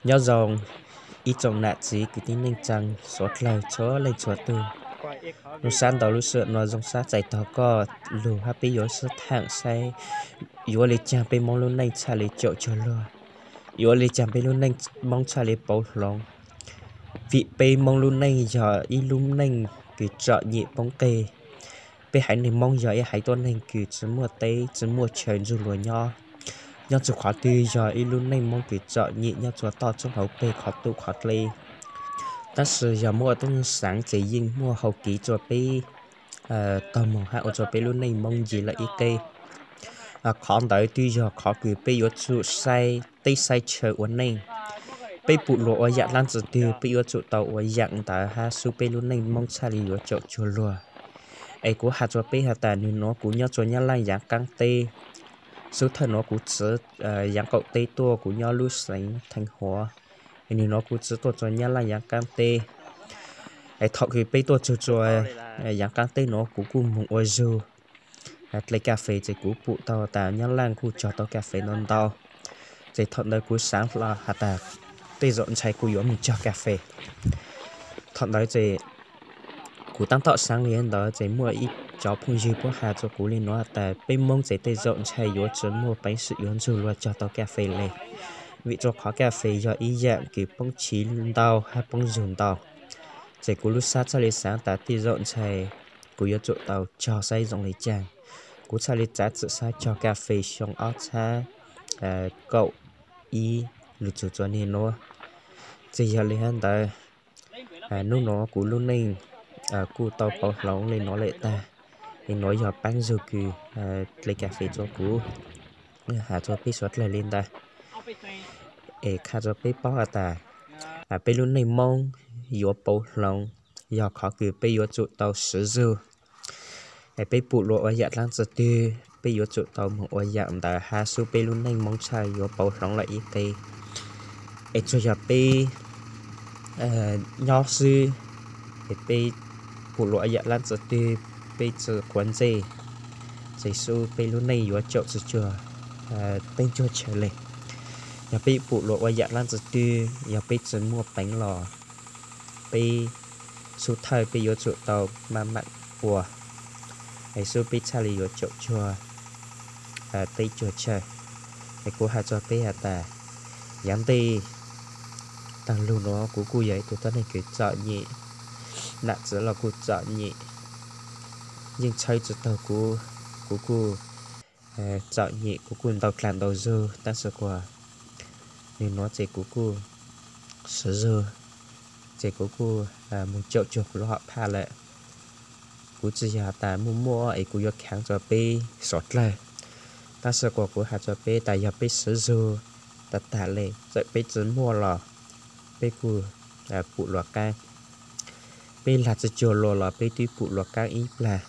Nyob zoo ib tsoom nam txiv kwv tij neej tsaa suav dlawg txhua leej txhua tug. Zoo sab ntau lub sij hawm no zoo sab txais tog koj lug hab peb yuav sib thaam saib yuav ua le caag peb Moob lub neej txhaj le caum cuag luag, yuav ua le caag peb lub neej Moob txhaj le pauv hloov. Vim peb Moob lub neej yog ib lub neej kws txom nyem poob qeg. Peb haiv neeg Moob yog ib haiv tuab neeg kws tsi muaj teb tsi muaj chaw ntsug luas nyob. Nyob txug qhov twg yog ib lub neej Moob kws txom nyem nyob tsua toj tsoob hauv peg qhov tuj qhov dleb. Tab sis yog muaj ua tuab neeg xaav ces yeej muaj hau kev tsua peb taug moog hab ua tsua peb lub neej Moob nce lawm ib qeb. Qhov ntawd twb yog qhov kws peb yuav tsum saib teb saib chaw ua neej. Peb pum luas ua yaam dlaab tsi twg peb yuav tsum tau ua yaam ntawd hab xub peb lub neej Moob txhaj le yuav caum cuag luag. Es kuv has tsua peb has tas nwg nuav kuv nyob tsua Nyab Laaj yaav qaab teb, xub thawj nuav kuv txiv yaav qaum teb tuaj, kuv nyob lub xeev Theej Huav. Es nwg nuav kuv txiv tuaj tsua Nyab Laaj yaav qaab teb. Es thaum kws peb tuaj tsug tsua yaav qaab teb nuav kuv kuj moog ua zug dle kas fes ces kuv pum tau tas Nyab Laaj kuj cog tau kas fes ntau ntau. Ces thaum ntawd kuv xaav hlo has tas tej zaum ntshai kuv yuav moog cog kas fes. Thaum ntawd ces kuv taab tom xaav le ntawd ces muaj ib cov phooj ywg puab has tsua kuv le nuav tas peb Moob ces tej zaum ntshai yuav tsi muaj peev xwm yuav ntsug luag cog tau kas fes le, vim tsua qhov kas fes yog ib yaam kws poob chiv ntau hab poob zug ntau. Ces kuv lub sab txhaj le xaav tas tej zaum ntshai kuv yuav tsum tau cog saib zoo le caag. Kuv txhaj le txav txim xav cog kas fes xyoo ob txhab kaum ib lug tsug tsua niaj nuav. Ces yog le hab ntawd, nub nuav kuv lub neej kuj tau pauv hloov le nuav lawm tag. Es nuav yog paab zug kws dle kas fes tsua kuv, has tsua peb suav dlawg le ntawd. Es qha tsua peb paub has tas peb lub neej Moob yuav pauv hloov yog qhov kws peb yuav tsum tau swv zug. Es peb pum luas ua yaam dlaab tsi twg peb yuav tsum tau moog ua yaam ntawd hab xub peb lub neej Moob txhaj yuav pauv hloov lawm ib qe. Es tsuas yog peb nyob xwb, es peb pum luas ua yaam dlaab tsi twg peb tsi quav ntsej, ces xub peb lub neej yuav caum tsi cuag teb cuag chaw le. Yog peb pum luas ua yaam dlaab tsi twg, yog peb tsi muaj peev los peb xub thawj peb yuav tsum tau maj mam ua, es xub peb txhaj le yuav caum cuag teb cuag chaw. Es kuv has tsua peb has tas, yaav ntej taag lug nuav kuv kuj yog ib tug tuab neeg kws txom nyem, nam txiv los kuj txom nyem, yeej txhawb tsi taug kuv, kuv kuj txom nyem, kuv kuj ntau dlaag ntau zug, tab sis kuas nwg nuav ces kuv kuj swv zug, ces kuv kuj moog caum cuag kuv lub hom phaj lawm. Kuv tsi yog tas muaj muaj es kuv yuav khaav tsua peb suav dlawg, tab sis kuas kuv has tsua peb tas yog peb swv zug tag tag le, txawm peb tsi muaj los peb kuj pum luas qaab. Peb lag tsi cuag luas los peb twb pum luas qaab ib plag.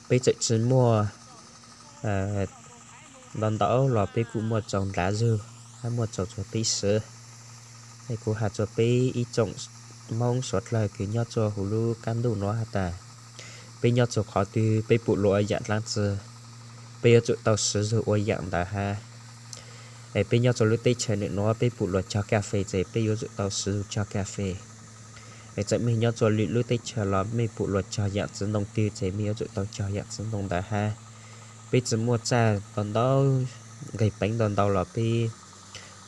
Peb txawm tsi muaj ntau ntau los peb kuj muaj tsaus nrag zug hab muaj tsaus tsua peb swv. Es kuv has tsua peb ib tsoom Moob suav dlawg kws nyob tsua huv lub qab ntuj nuav has tas, peb nyob tsua qhov twg peb pum luas ua yaam dlaab tsi, peb yuav tsum tau swv zug ua yaam ntawd hab. Es peb nyob tsua lub teb chaws nwm nuav peb pum luas cog kas fes ces peb yuav tsum tau swv zug cog kas fes. Es txawm mej nyob tsua lwm lub teb chaws los mej pum luas cog yaam txiv ntoo twg ces mej yuav tsum tau cog yaam txiv ntoo ntawd hab. Peb tsi muaj txaj ntau ntau, nqeg peev ntau ntau los peb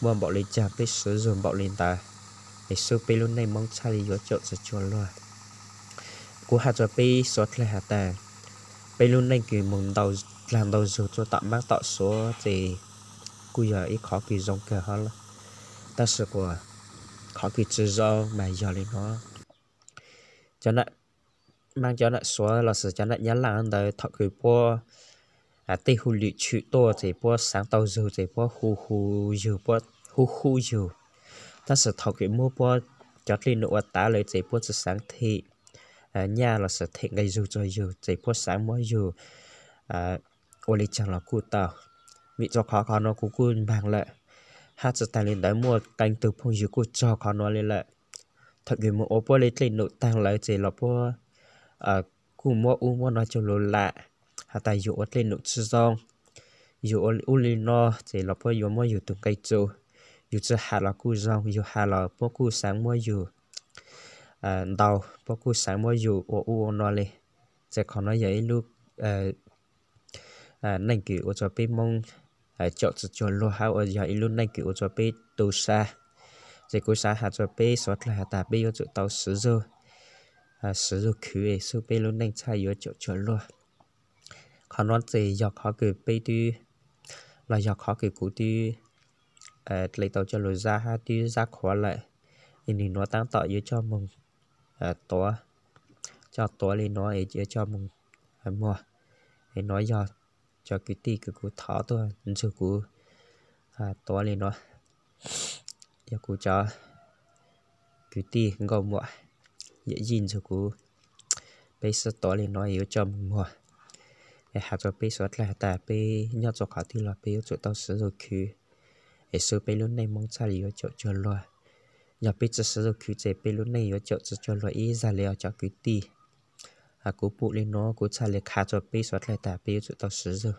muaj npaum le caag peb swv zug npaum le ntawd, es xub peb lub neej Moob txhaj le yuav caum tsi cuag luag. Kuv has tsua peb suav dlawg has tas, peb lub neej kws moog ntau dlaag ntau zug tsua tom maab tom suav ces kuj yog ib qhov kws zoo kawg hab, tab sis kuas qhov kws tsi zoo mas yog le nuav, cov nam maab cov nam suav lossis cov nam nyab laaj ntawd thaum kws puab tej hu lwm tshwm tuaj ces puab xaav tau zug ces puab hu hu yug, puab hu hu yug. Tab sis thaum kws muab puab cov dlej num ua tav lawm ces puab tsi xaav them nyaj lossis them nqe zug tsua yug ces puab xaav muab yug ua le caag los kuj tau. Vim tsua qhov qhov nuav kuv kuj npaag lawm, hab tsi taag le ntawd muaj qee tug phooj ywg kuj txog qhov nuav le lawm. Thaum kws moog ua puab le dlej num taag lawm ces los puab kuj muab ub muab no coj lug lam has tas yug ua dlej num tsi zoo, yug ua ub le no ces los puab yuav muab yug tug nqe txug, Yus tsis has los kuj zoo, yus has los puab kuj xaav muab yus ntaus, puab kuj xaav muab yus ua ub ua no li. Ces qhov no yog ib lub neej kws ua rua peb Moob caum tsi cuag luag hab ua yog ib lub neej kws ua rua peb tu sab. Ces kuv xaav has rua peb suav dlawg has tas peb yuav tsum tau siv zug, siv zug khwv es xub peb lub neej txhaj yuav caum cuag luag. Qhov no ces yog qhov kws peb twb, los yog qhov kws kuv twb dle tau coj lug zab hab twb zab qhuav lawm. Es nwg nuav taab tom yuav coj moog tuav, coj tuav li nuav es yuav coj moog muag. Es nuav yog cov kwv tij kws kuv thov tuaj nrug kuv tuav li nuav. Yog kuv cov kwv tij nkauj muam yawm yij nrug kuv, peb sib tuav li nuav yuav coj moog muag. Es has rua peb suav dlawg has tas peb nyob rua qhov twg los peb yuav tsum tau siv zug khwv es xub peb lub neej Moob txhaj le yuav caum cuag luag. Yog peb tsi siv zug khwv ces peb lub neej yuav caum tsi cuag luag ib zag li os cov kwv tij. Kuv pum li nuav kuv txhaj le qha rua peb suav dlawg tas peb yuav tsum tau siv zug.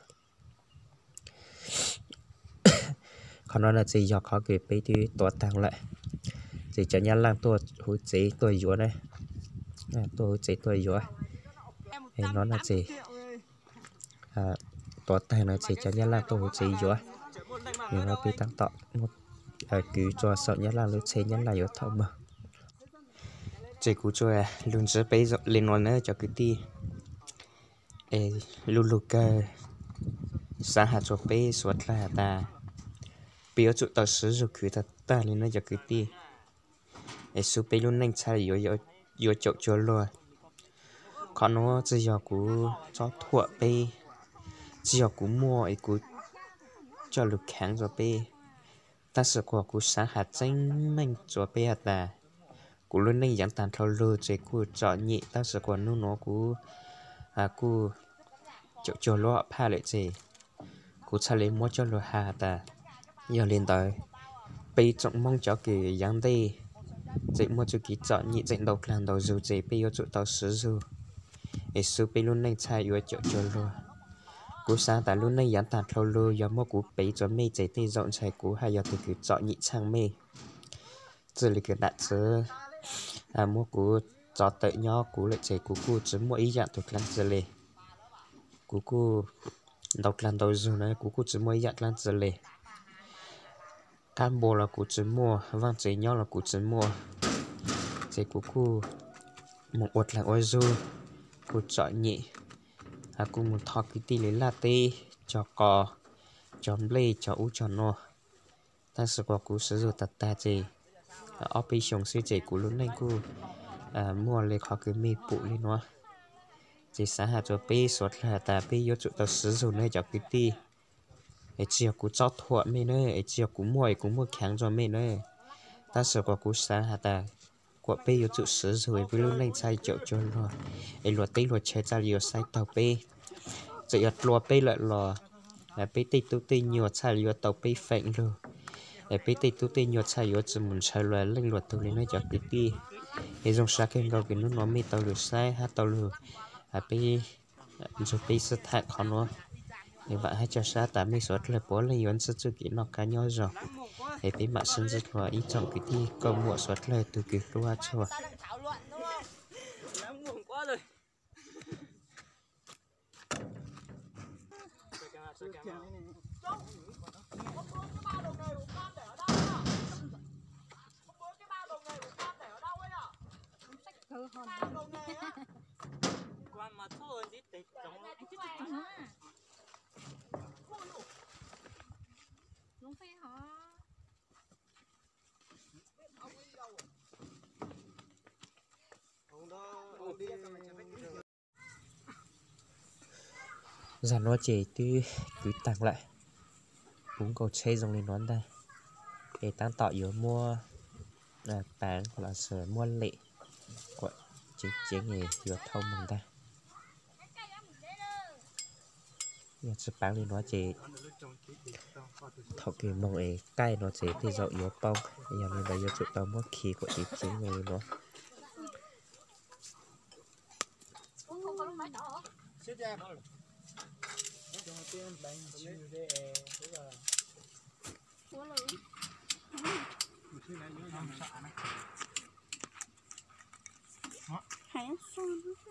Qhov no na ces yog qhov kws peb twb tuav taag lawm, ces cov Nyab Laaj tuaj huv tsev tuaj yuav na, tuaj huv tsev tuaj yuav. No na ces tuav taag no ces cov Nyab Laaj tuaj huv tsev yuav. Nwg muab peb taab tom muab kwv rua saum Nyab Laaj lub tsheb, Nyab Laaj yuav thauj moog. Ces kuv tsuas lug ntsib peb li nuav na cov kwv tij. Es lub lug kawg xaav has rua peb suav dlawg has tas peb yuav tsum tau siv zug khwv tag tag li na cov kwv tij, es xub peb lub neej txhaj yuav caum cuag luag. Qhov nuav tsi yog kuv tsob thuam peb, tsi yog kuv muaj es kuv coj lug kheev rua peb, tab sis kuas kuv xaav has tseeb meej rua peb has tas kuv lub neej yaav taag dlhau lug ces kuj txom nyem, tab sis kuas nub nuav kuv kuj caum cuag luag phaj lawm ces kuv txhaj le muab coj lug has tas yog li ntawd, peb tsoom Moob cov kws yaav ntej tseem muaj txuj kev txom nyem tseem ntau dlaag ntau zug ces peb yuav tsum tau siv zug es xub peb lub neej txhaj yuav caum cuag luag. Kuv xaav tas lub neej yaav taag dlhau lug yog muab kuv piv rua mej ces tej zaum ntshai kuv haj yog tug kws txom nyem tshaaj mej. Txwj li kws nam txiv muab kuv tso tawm nyob kuv lawm ces kuv kuj tsi muaj ib yaam tug dlaab tsi le. Kuv kuj ntau dlaag ntau zug na kuv kuj tsi muaj ib yaam dlaab tsi le. Qab npua los kuv tsi muaj, vaaj tsev nyob los kuv tsi muaj, ces kuv kuj moog ua dlaag ua zug, kuj txom nyem, kuj moog thov kwv tij le laj teb, cog qos, cog nplej, cog ub cog nuav. Tab sis kuas kuv siv zug tag tag ces ob peb xyoos xwb ces kuv lub neej kuj muaj le qhov kws mej pum li nuav. Ces xaav has rua peb suav dlawg has tas peb yuav tsum tau siv zug na cov kwv tij. Es tsi yog kuv tsob thuam mej na, es tsi yog kuv muaj es kuv muaj kheev rua mej na, tab sis kuas kuv xaav has tas kuas peb yuav tsum siv zug es peb lub neej txhaj caum cuag luag, es luag teb luag chaw txhaj le yuav saib taug peb. Txawm yog dlua peb lawm los peb tej tub tej nyuag txhaj le yuav tau peb feem lug, es peb tej tub tej nyuag txhaj yuav tsi mus ntshaw luag leej luag tug li na cov kwv tij. Es zoo sab kawg nkaus kws nub nuav mej tau lug saib hab tau lug peb nrug peb sib tham qhov nuav. Es vaam hab ca sab tas mej suav dlawg puav leej yuav ntsib txuj kev noj qab nyob zoo, es peb maam sib ntsib dlua ib tsoom kwv tij nkauj muam suav dlawg tug kws hlub hab tshua. Zag nuav ces twb kwv taag lawm, puv nkaus tsheb zoo li nuav ntag. Es taab tom yuav muab paav los sis muab lem kuas ceev ceev es yuav thauj moog ntag. Yog tsi paav li nuav ces thaum kws moog es qaij nuav ces tej zaum yuav poob, yog li ntawd yuav tsum tau muab khi kuas ceev ceev zoo li nuav. Hais xwb.